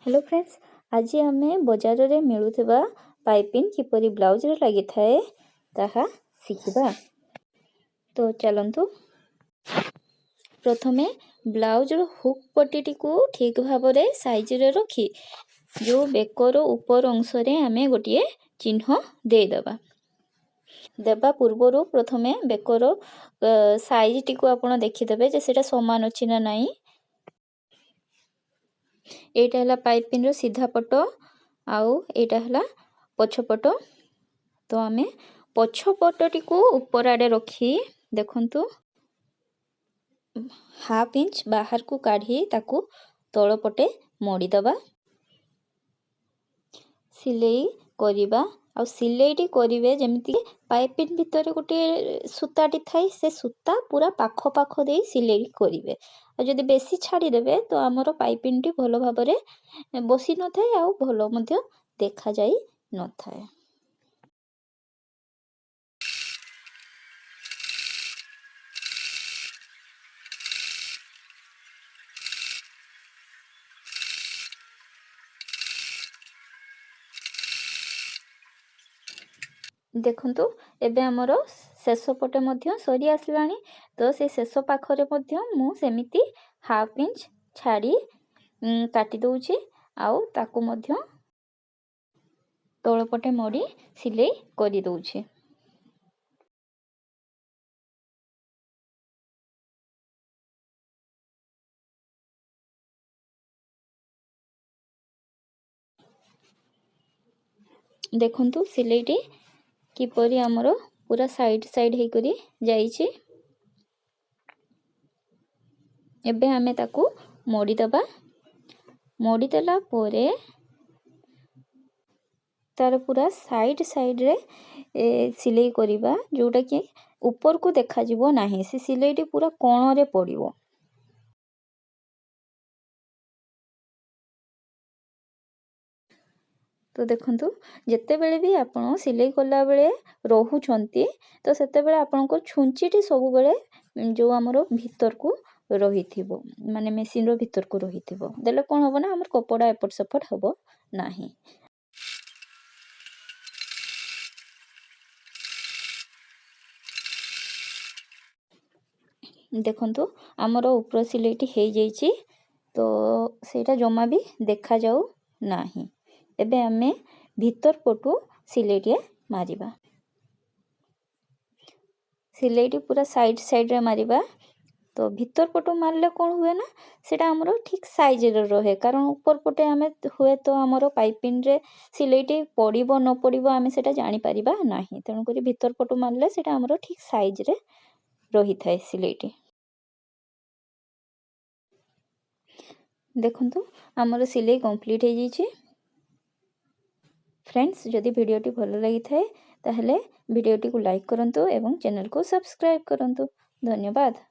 Hello friends, ଆଜି ଆମେ ବଜାରରେ ମିଳୁଥିବା ପାଇପିନ୍ କିପରି ବ୍ଲାଉଜରେ ଲାଗିଥାଏ ତାହା ଶିଖିବା। ତ ଚାଲନ୍ତୁ, ପ୍ରଥମେ ବ୍ଲାଉଜର ହୁକ୍ ପଟିଟିକୁ ଠିକ୍ ଭାବରେ ସାଇଜରେ ରଖି ଯେଉଁ ବେକର ଉପର ଅଂଶରେ ଆମେ ଗୋଟିଏ ଚିହ୍ନ ଦେଇଦେବା। ଦେବା ପୂର୍ବରୁ ପ୍ରଥମେ ବେକର ସାଇଜଟିକୁ ଆପଣ ଦେଖିଦେବେ ଯେ ସେଇଟା ସମାନ ଅଛି ନା ନାହିଁ। ଏଇଟା ହେଲା ପାଇପିନ୍ର ସିଧା ପଟ ଆଉ ଏଇଟା ହେଲା ପଛପଟ। ତ ଆମେ ପଛ ପଟଟିକୁ ଉପର ଆଡ଼େ ରଖି ଦେଖନ୍ତୁ ହାଫ୍ ଇଞ୍ଚ ବାହାରକୁ କାଢ଼ି ତାକୁ ତଳ ପଟେ ମୋଡ଼ିଦେବା, ସିଲେଇ କରିବା। ଆଉ ସିଲେଇଟି କରିବେ ଯେମିତି ପାଇପିନ୍ ଭିତରେ ଗୋଟିଏ ସୂତାଟି ଥାଏ, ସେ ସୂତା ପୁରା ପାଖ ପାଖ ଦେଇ ସିଲେଇ କରିବେ। ଆଉ ଯଦି ବେଶୀ ଛାଡ଼ିଦେବେ ତ ଆମର ପାଇପିନ୍ଟି ଭଲ ଭାବରେ ବସି ନଥାଏ ଆଉ ଭଲ ମଧ୍ୟ ଦେଖାଯାଇ ନଥାଏ। ଦେଖନ୍ତୁ, ଏବେ ଆମର ଶେଷ ପଟେ ମଧ୍ୟ ସରି ଆସିଲାଣି। ତ ସେ ଶେଷ ପାଖରେ ମଧ୍ୟ ମୁଁ ସେମିତି ହାଫ୍ ଇଞ୍ଚ ଛାଡ଼ି କାଟି ଦେଉଛି ଆଉ ତାକୁ ମଧ୍ୟ ତଳ ପଟେ ମୋଡ଼ି ସିଲେଇ କରିଦେଉଛି। ଦେଖନ୍ତୁ, ସିଲେଇଟି କିପରି ଆମର ପୁରା ସାଇଡ଼୍ ସାଇଡ଼୍ ହେଇକରି ଯାଇଛି। ଏବେ ଆମେ ତାକୁ ମୋଡ଼ିଦେବା। ମୋଡ଼ିଦେଲା ପରେ ତାର ପୁରା ସାଇଡ଼୍ ସାଇଡ଼୍ରେ ସିଲେଇ କରିବା, ଯେଉଁଟାକି ଉପରକୁ ଦେଖାଯିବ ନାହିଁ, ସେ ସିଲେଇଟି ପୁରା କୋଣରେ ପଡ଼ିବ। ତ ଦେଖନ୍ତୁ, ଯେତେବେଳେ ବି ଆପଣ ସିଲେଇ କଲାବେଳେ ରହୁଛନ୍ତି ତ ସେତେବେଳେ ଆପଣଙ୍କ ଛୁଞ୍ଚିଟି ସବୁବେଳେ ଯେଉଁ ଆମର ଭିତରକୁ ରହିଥିବ, ମାନେ ମେସିନ୍ର ଭିତରକୁ ରହିଥିବ। ଦେଲେ କ'ଣ ହେବ ନା ଆମର କପଡ଼ା ଏପଟ ସେପଟ ହେବ ନାହିଁ। ଦେଖନ୍ତୁ, ଆମର ଉପର ସିଲେଇଟି ହେଇଯାଇଛି, ତ ସେଇଟା ଜମା ବି ଦେଖାଯାଉ ନାହିଁ। ଏବେ ଆମେ ଭିତର ପଟୁ ସିଲେଇଟିଏ ମାରିବା। ସିଲେଇଟି ପୁରା ସାଇଡ଼୍ ସାଇଡ଼୍ରେ ମାରିବା। ତ ଭିତର ପଟୁ ମାରିଲେ କ'ଣ ହୁଏ ନା ସେଇଟା ଆମର ଠିକ୍ ସାଇଜରେ ରହେ, କାରଣ ଉପର ପଟେ ଆମେ ହୁଏତ ଆମର ପାଇପିନ୍ରେ ସିଲେଇଟି ପଡ଼ିବ ନ ପଡ଼ିବ ଆମେ ସେଇଟା ଜାଣିପାରିବା ନାହିଁ। ତେଣୁକରି ଭିତର ପଟୁ ମାରିଲେ ସେଇଟା ଆମର ଠିକ୍ ସାଇଜରେ ରହିଥାଏ ସିଲେଇଟି। ଦେଖନ୍ତୁ, ଆମର ସିଲେଇ କମ୍ପ୍ଲିଟ୍ ହେଇଯାଇଛି। ଫ୍ରେଣ୍ଡସ୍, ଯଦି ଭିଡ଼ିଓଟି ଭଲ ଲାଗିଥାଏ ତାହେଲେ ଭିଡ଼ିଓଟିକୁ ଲାଇକ୍ କରନ୍ତୁ ଏବଂ ଚ୍ୟାନେଲକୁ ସବସ୍କ୍ରାଇବ୍ କରନ୍ତୁ। ଧନ୍ୟବାଦ।